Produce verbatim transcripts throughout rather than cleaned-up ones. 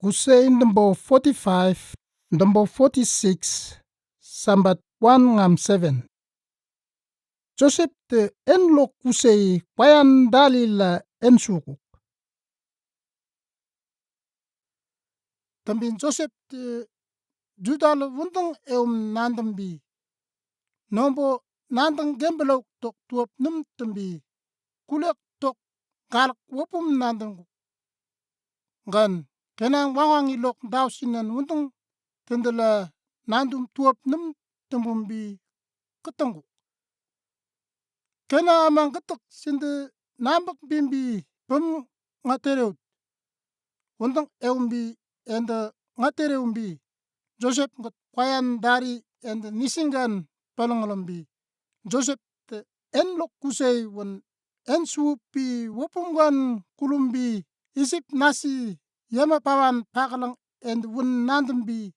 Kusei dømbo forty-five, dømbo forty-six, sambat one ngam seven. Josep tø enlok kusei kwayan dali la ensukuk. Tømbin Josep tø Judalü wundang eum nandambi. Nongbo nandang gembelok tok tuap nüm tømbi. Kulek tok galak wapum nandang. Gan Kenan wangwangi lok daw sinan wundang tendela nandum tuap nüm tembumbi ketenggu. Kenan amang ketek sinde nambek bimbi pem ngaterewut. Wundang eumbi ende ngaterewumbi. Josep nget kwayan dari ende nisinggan palengelombi. Josep tø enlok kusei wun ensupi wapumgan kulumbi Isip nasi yama pawan pakalang ende wun nandambi.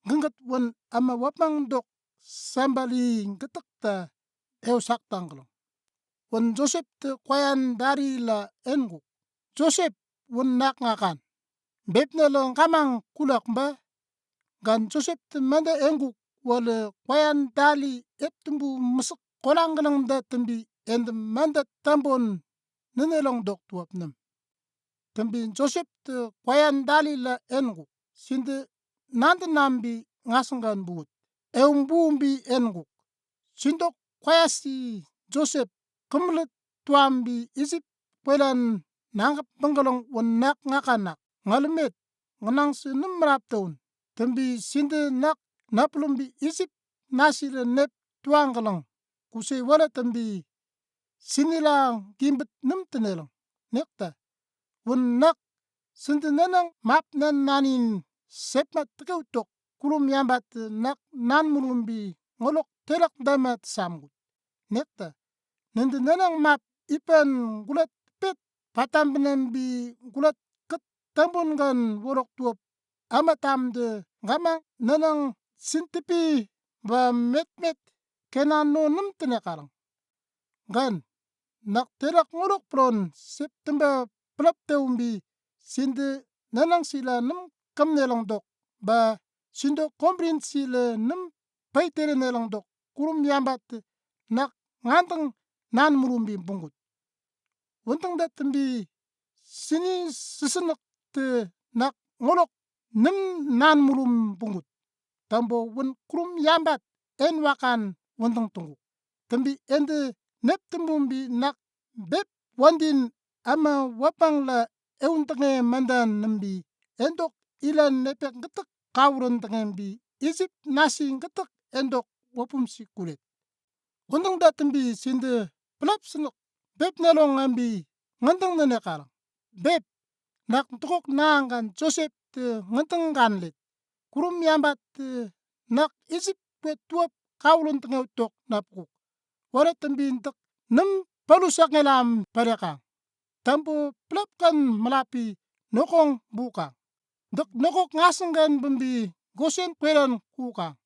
Gengket wun ama wapang dok sambali ngetek ta eu saktang kelong. Wun Josep tø kwayan dari la enguk. Josep wun nak ngakan. Bepne le ngamang kulak mba. Gan Josep tø mande enguk wale kwayan dali ep tembu mesek kolang kelong da tembi ende mande tambon nene long dok tuap nüm. Tembin Josep tø kwayan dali la enguk. Sinde nande nambi ngasenggan buut. Eumbuumbi enguk. Sindok kwayasi Josep kemlet tuambi Isip kwelan nangkep bengelong wun nak ngakanak. Ngalemet ngenang si nüm merap taun. Tembi sinde nak napelumbi Isip nasi le nep tuang kelong. Kusei wala tembi sinilang gimbet nüm tenelang. Nekta. Wun nak sinde nenang map nan nanin sepmat tekeu tok kulum yambat nak nan mulumbi ngolok telak damat samgut. Nekta. Nende nenang map ipan gulat pet patam benambi gulat ket tambun gan wolok tuap ama tamde ngamang nenang sintepi ba metmet Kenan no nüm tenekalang. Gan nak telak ngolok pelon September pelap teumbi sinde nenang sila nüm kemnelang dok ba sinde komrin sila nüm paitele nelang dok kulum yambat nak ngandeng nan mulumbi bungut. Wundang da tembi sini sesenek te nak ngolok nüm nan mulum bungut. Tambo wun kulum yambat en wakan wundang tunguk. Tembi ende nep tembumbi nak bep wandin ama wapang la eundenge mandan nembi endok ilan nepek ngetek kawren dengembi Isip nasi ngetek endok wapum si kulet. Wundang da tembi sinde pelap senek bep nelong ngambi ngandeng nenekalang. Bep nak ntekok nangkan Josep te ngandeng kan let. Kulum yambat te nak Isip kwe tuap kawlen tengeu tok napkuk. Wala tembi ntek nüm palusak ngelam padekang. Tambo pelap kan melapi nokong bukang. Dek nokok ngasenggan bembi Gosen kwelan kukang.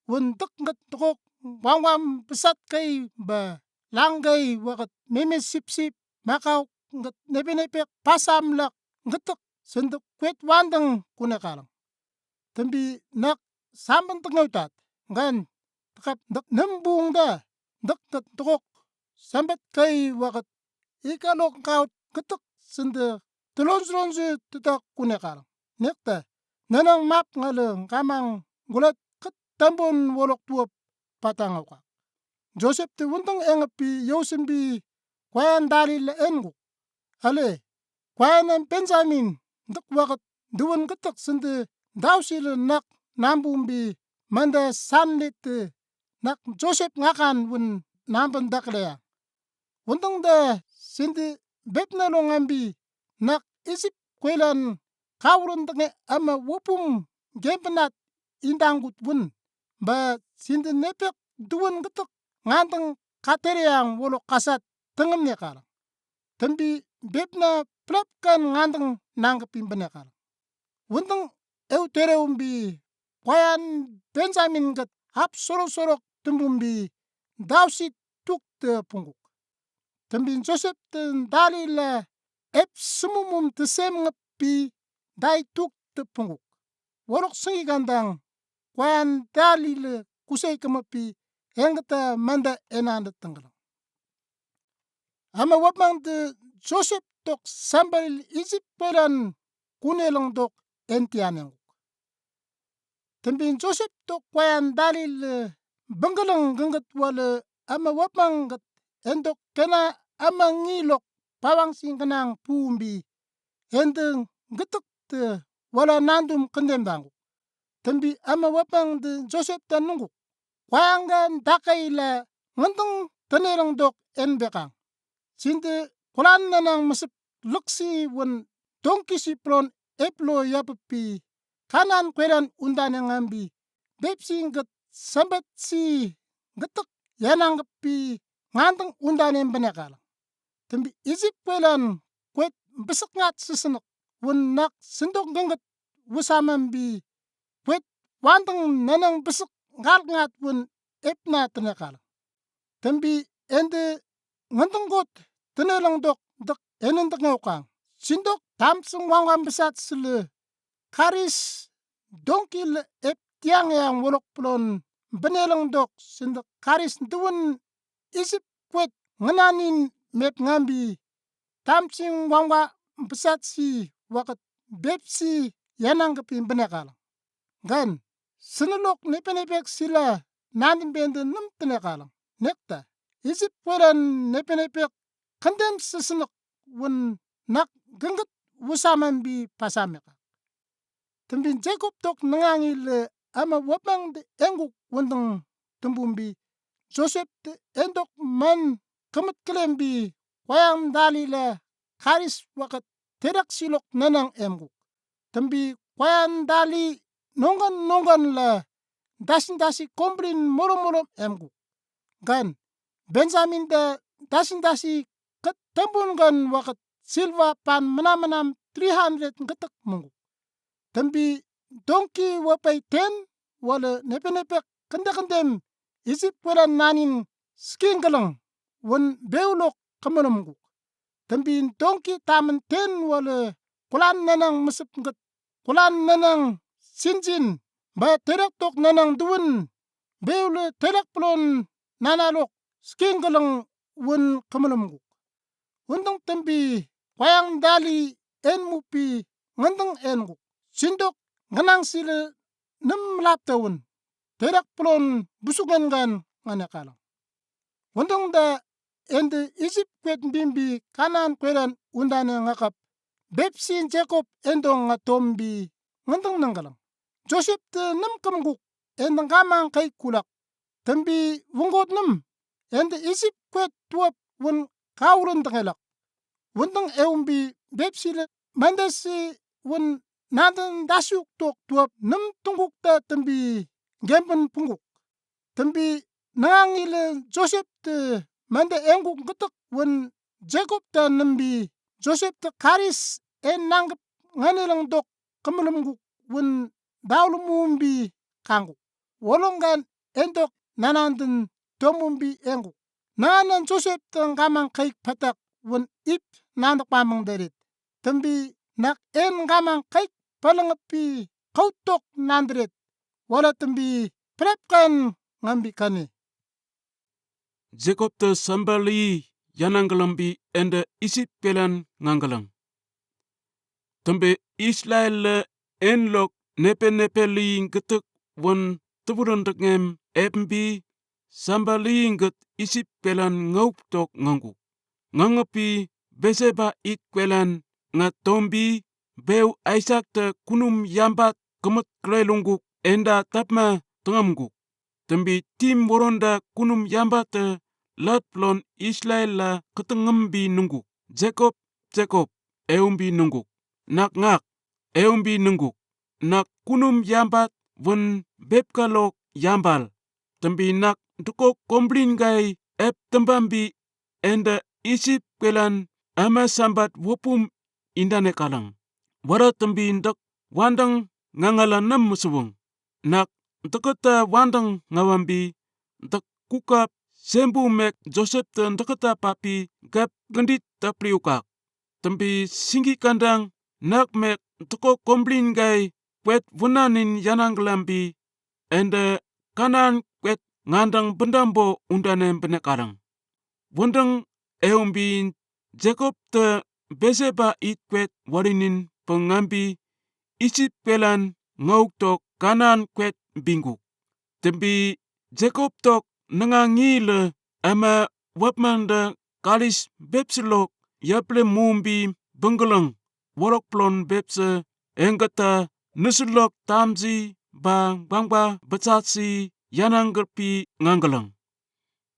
Wun dek nget nokok wangwam besat kei ba lang kei waket meme sipsip makau nget nepe-nepek pasam lak ngetek sendek kwet wandeng kunekalang. Tembi nak samben tengeu tat ngan tekap dek nembung da dek nget nokok sambet kei waket ikalok kaut ketek sende telonjelonje tetak kunekal. Nekta nenang map ngale ngamang gulet ket tambon wolok tuap patang okak. Josep te wundang engepi yosembi kwayan dali la enguk. Ale kwayan nan Benjamin dek waket duwen ketek sende dausi le nak nambumbi mande san lite nak Josep ngakan wun namben dak lea. Wundang da sinde bep nelong ngambi nak Isip kwelan kawren denge ama wapum gembenat indang gut wun ba sinde nepek duwen ketek ngandeng katereang wolok kasat tengem nekalang. Tembi bep na pelap kan ngandeng nangkepin benekalang. Wundang eu terewumbi kwayan Benjamin nget hap sorok-sorok tembumbi dausi tuk te pungkuk. Tembin Josep te dali la ep semumum te sem ngepi dai tuk tø punguk. Woloq singikandang, kwayan dali lë kusei kamappi, engta mande enanda tangkalang. Ama wapmangde Josep tok sambalil Ijip kwelan kunelong dok en tianenguk. Tømbi Josep tok kwayan dali lë bangkalang kangkat wala ama wapmang kangkat en dok kena ama ngilok pawang sing kenang pumbi. Ende ngkatøk tø wala nandum kandem danguk. Tømbi ama wapmangde Josep tø nungkuk. Kwayang ka ndakai la ngandang tønelang dok en bekang. Sinde kulan nanang masap lëksi wun dongki si pulon eplo yapappi. Kanan kwelan undaneng ngambi. Bepsi ngkat sambat si ngkatak yanang kappi ngandang undaneng benekalang. Tømbi Ijip kwelan kwet besek ngat sisnøk wun nak sindok ngangkat wusamambi kwet wandang nanang besek ngat ngat wun epna tënekalang. Tømbi ende ngandang kot tënelang dok døk enendøk ngaukang. Sindok tamsing wangwang besat sile karis dongki le ep tiang yang wolok pulon benelang dok sindok karis duwun Ijip kwet ngananin mep ngambi tamsing wangwa besat si wakat bepsi yanang kapin benekalang. Gan, sene lok nepenepek sila nandin bende nem tënekalang. Nekta, Ijip kwelan nepenepek kandem sisnøk wun nak gengket wusamambi pasamekak. Tømbin Jekob tok nangangile ama wapmangde enguk wundang tømbumbi Josep te endok man kamut kelembi kwayang dali la karis wakat tedak silok nanang emguk. Tømbi kwayang dali nonggan nonggan la dasin dasi komblin molom molom emguk. Gan, Benjamin da dasin dasi kat tømbun gan wakat silva pan menam menam three hundred ngkatak mungkuk. Tømbi dongki wapei ten wala nepenepek kende kendem Ijip kwelan nanin sking galang wun beulok kamalum guk. Tømbi dongki tamen ten wala kulan nanang mesep ngkat kulan nanang sinjin ba terak tok nanang duwun beule terak pulon nanalok sking galang wun kamalum guk. Wundang tømbi kwayang dali en mupi ngandang en guk. Sindok nganang sile nem lap tawun terak pulon busugan gan nganekalang. Wundang da ende Ijip kwet mbimbi Kanan kwelan undane ngakap bepsin Jekob endong nga tombi ngandang nangkalang. Josep te nem kamguk ende ngamang kai kulak. Tømbi wungkot nem ende Ijip kwet tuwap wun kawulun dangelak. Wundang eumbi bepsi le mandasi wun nandang dasiuk tok tuwap nem tungkuk ta tømbi gempen pungkuk. Tømbi nangangile Josep te mande enguk ngkatak wun Jekob ta nembi Josep te karis en nangkap nganelang dok kamalum guk wun daulum mumbi kangkuk. Wolong gan endok nananden tomumbi enguk. Nanganan Josep te ngamang kaik patak wun ip nandak pamang deret. Tømbi nak en ngamang kaik palangappi kautok nanderet. Wala tømbi prepkan ngambi kane. Jekob te sambali yanangkalambi ende Ijip kwelan ngangkalang. Tømbi Israel le en lok nepenepeli ngkatak wun tubulun dek ngem epmbi sambali ngkat Ijip kwelan ngauk tok ngangkuk. Ngangappi Beseba ik kwelan nga tombi beu Aisak te kunum yambat kamut klelungkuk enda tapma tangam guk. Tømbi tim woronda kunum yambat te lat pulon Israel la katangambi nungkuk. Jekob, Jekob, eumbi nungkuk. Nak ngak, eumbi nungkuk. Nak kunum yambat wun bepkalok yambal. Tømbi nak dukok komblin kai ep tembambi ende Ijip kwelan ama sambat wopum indanekalang. Wara tømbi ndøk wandang ngangala nam mesewang. Nak ndøkata wandang ngawambi ndøk kukap sembu mek Josep te ndøkata papi gap gandit tapliukak. Tømbi singi kandang nak mek toko komplin kai kwet wünanin yanangkülam pi, ende Kanaan kwet ngandang bendambo undanen benekadang. Wundang eombi Jakob te Beseba it kwet walinin pengambi Isip kwelan ngaoktok Kanaan kwet bingkuk. Tembi Jakob tok nanga ngile ema wapmande kalis bepsilok yaplim mumbi bengkeleng wolok plon bepse engketa nüsülok tamsi ba bangba besatsi yanangküpi ngangleng.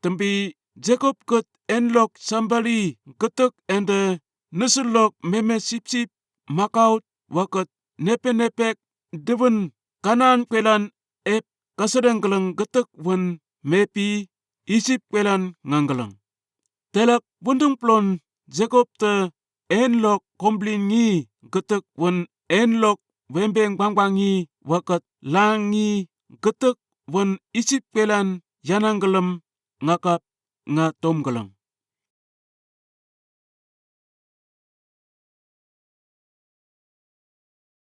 Tembi Jakob kët enlok sambali getek ende nüsülok meme sipsip makaot wakët nepe nepek dewün Kanaan kwelan ep kasedengkeleng getek wün mepi Isip kwelan ngangleng. Telak wundang plon Jakob te enlok komplin ngi getek wün enlok wembeng bangba ngi wakët lang ngi getek wün Isip kwelan yanangkelem ngakap ngatomkeleng.